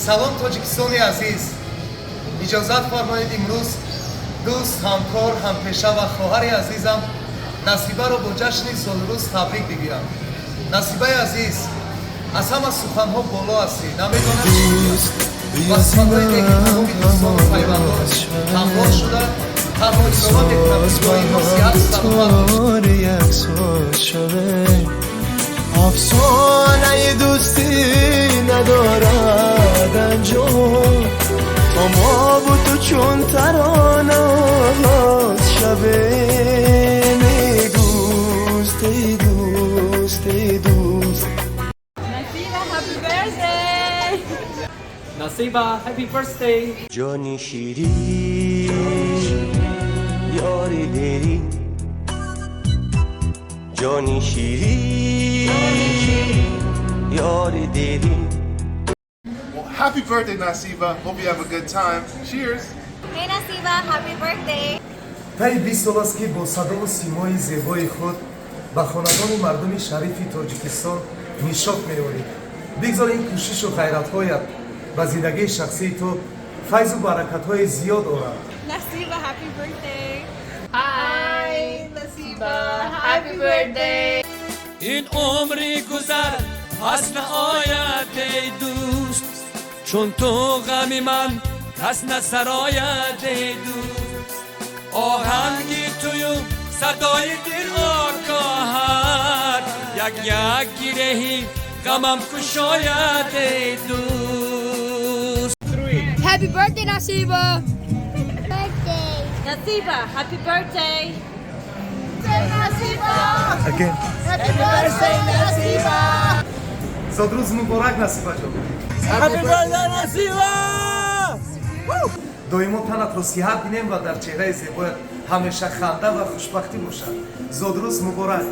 Салом, Тоҷикистони азиз! Иҷозат фармоед, имрӯз дӯст, ҳамкор, ҳампеша ва хоҳари азизам Насибаро бо ҷашни солрӯз табрик бигӯям. Насибаи азиз, аз ҳама суханҳо боло ҳастӣ, намедонам чӣ гӯям ва суханҳои неки тамоми дӯстону пайвандон ҳамроҳ шуда, танҳо илова мекунам, ки доимо сиҳату саломат бош. Афсонаи дӯстӣ надорад анҷом, то мову ту чун тарона оғоз шавем. Эй дӯст, эй дӯст, эй дӯст. Nasiba, happy birthday! Nasiba, happy birthday! Ҷони ширин, ёри дерӣ, ҷони ширин, ёри дерӣ. Well, happy birthday, Nasiba. Hope you have a good time. Cheers. Hey Nasiba, happy birthday! Таи 20 сол аст, ки бо садову симои зебои худ ба хонадони мардуми шарифи Тоҷикистон нишот меорӣ. Бигзор ин кӯшишу ғайратҳоят ба зиндагии шахсии ту файзу баракатҳои зиёд орад. Nasiba, happy birthday! Hi, Nasiba. Happy birthday. Ин умри гузар пас наояд, эй дӯст, чун ту ғами ман кас насарояд, эй дӯст. Оҳанги тую садои дил огоҳад, як як гиреҳи ғамам кушояд, эй дӯст. Happy birthday, Nasiba. Birthday. Nasiba, happy birthday! Nasiba. Again. Happy birthday, Nasiba. Зодрӯз муборак, Насибаҷон! Happy birthday, Nasiba! Доимо танатро сиҳат бинем ва дар чеҳраи зебоят ҳамеша ханда ва хушбахтӣ бошад. Зодрӯз муборак!